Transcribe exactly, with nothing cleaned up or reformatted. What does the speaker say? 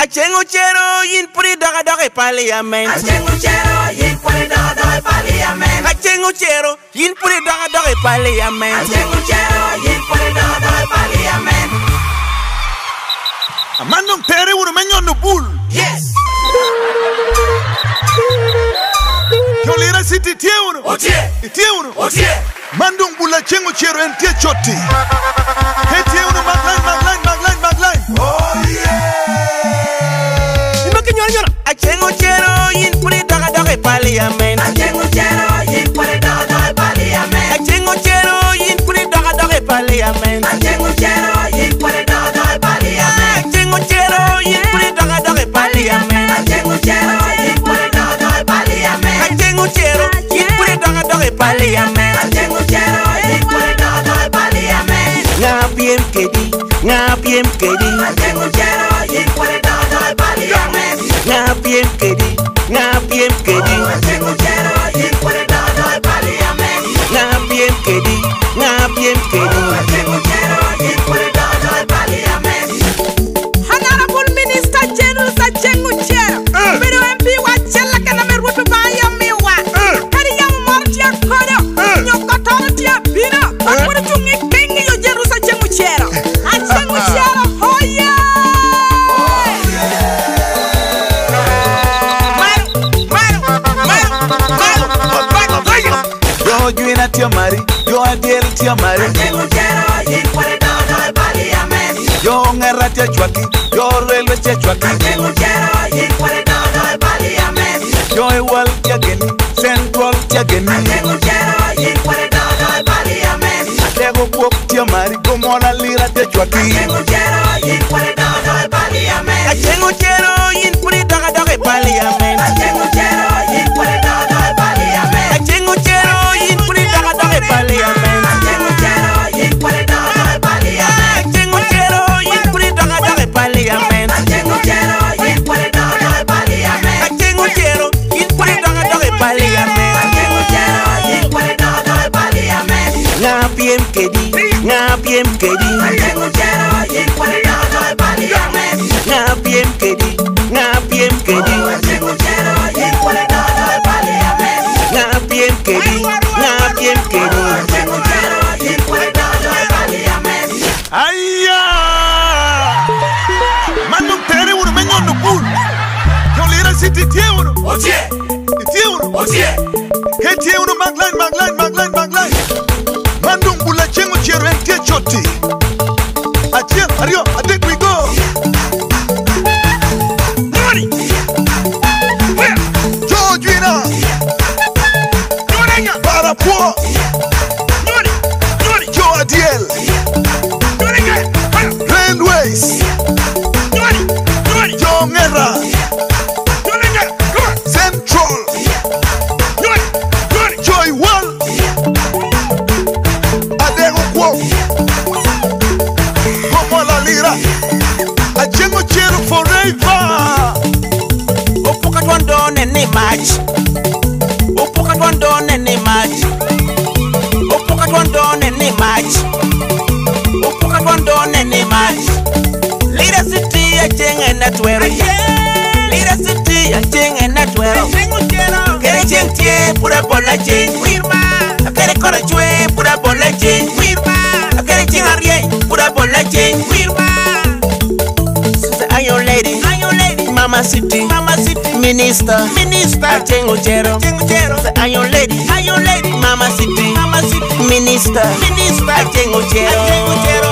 Aceng Ocero, yin pwod idok adok i paliamen. Aceng Ocero, yin pwod idok adok i paliamen. Aceng Ocero, yin pwod idok adok i paliamen. Aceng Ocero, yin pwod idok adok i paliamen. Aman doŋ tere wunu me nyono bul. Yes. Jo Lira City, itye wunu? Otye. Itye wunu? Otye. Man doŋ bul Aceng Ocero en tye cotti. Ka itye wunu, mak lain, mak lain, mak lain, mak lain. Oh, yeah. Imaki nyola nyola. Aceng Ocero, yin pwod idok adok i paliamen. Aceng Ocero, yin pwod idok adok i paliamen. Aceng Ocero, yin pwod idok adok i paliamen. Aceng Ocero, yin pwod idok adok i paliamen. Aceng Ocero, yin pwod idok adok i paliamen. Aceng Ocero, yin pwod idok adok i paliamen. Aceng Ocero, yin pwod idok adok i paliamen. Aceng Ocero, yin pwod idok adok i paliamen. Ŋa pyem kedi? Ŋa pyem kedi? Aceng Ocero, yin pwod idok adok i paliamen. Ŋa pyem kedi? Ŋa pyem kedi? Aceng Ocero, yin pwod idok adok i paliamen. Ŋa pyem kedi? Ŋa pyem kedi? Aceng Ocero, yin pwod idok adok i paliamen. Honorable Minister Jairus Aceng Ocero, eh, obedo M P wa acel keken ame Rwot Obaŋa omiwa. Eh. Kadi yamo moro tye akodo, eh, nyo kottoro tye abino, eh, wan pwod ocuŋ i keŋ i Jairus Aceng Ocero. Aceng Ocero, oye! Malo, malo, malo, malo, malo, malo. Jo Ojwina tye amari, jo Adyel tye amari. Aceng Ocero, yin pwod idok adok i paliamen. Jo Ŋera tye acwaki, jo Railway tye acwaki. Aceng Ocero, yin pwod idok adok i paliamen. Jo Ewal tye ageni, Central tye ageni. Aceng Ocero, yin pwod idok adok i paliamen. Ateko Kwok tye amari, Gomola Lira tye acwaki. Aceng Ocero, yin pwod idok adok i paliamen. Aceng Ocero, yin pwod idok adok i paliamen. Aceng Ocero, yin pwod idok adok i paliamen. Aceng Ocero, yin pwod idok adok i paliamen. Aceng Ocero, yin pwod idok adok i paliamen. Aceng Ocero, yin pwod idok adok i paliamen. Aceng Ocero, yin pwod idok adok i paliamen. Aceng Ocero, yin pwod idok adok i paliamen. Aceng Ocero, yin pwod idok adok i paliamen. Ŋa pyem kedi? Ŋa pyem kedi? Aceng Ocero, yin pwod idok adok i paliamen. Ŋa pyem kedi? Ŋa pyem kedi? Aceng Ocero, yin pwod idok adok i paliamen. Ŋa pyem kedi? Ŋa pyem kedi? Aceng Ocero, yin pwod idok adok i paliamen. Aya! Man doŋ tere wunu me nyono bul. Jo Lira City, itye wunu? Otye. Itye wunu? Otye. Ka itye wunu, mak lain, mak lain, mak lain, mak lain. Man doŋ bul Aceng Ocero, en tye cotti. Acel, aryo, adek, we go. Nyoni. Wea. Jo Ojwina. Nyoni nya. Para pwo. Nyoni. Nyoni. Jo Adyel. Nyoni nya. Railways. Nyoni. Nyoni. Jo Ŋera. Nyoni nya. Come on. Central. Nyoni. Nyoni. Jo Ewal. Adeko Kwok. Gomola Lira. Aceng Ocero forever. Opoka twon do nen ni mac. Opoka twon do nen ni mac. Opoka twon do nen ni mac. Opoka twon do nen ni mac. Lira City Aceng en atwero ya. Lira City Aceng en atwero. Kede Aceng tye pud abola Aceng. Kede Koracwe pud abola Aceng. Kede Aceng aryeny pud abola Aceng. Susa Iron Lady. Iron Lady. Mama City. Mama City. Minister. Minister. Aceng Ocero. Aceng Ocero. Susa Iron Lady. Iron Lady. Mama City. Mama City. Minister. Minister. Aceng Ocero. Aceng Ocero.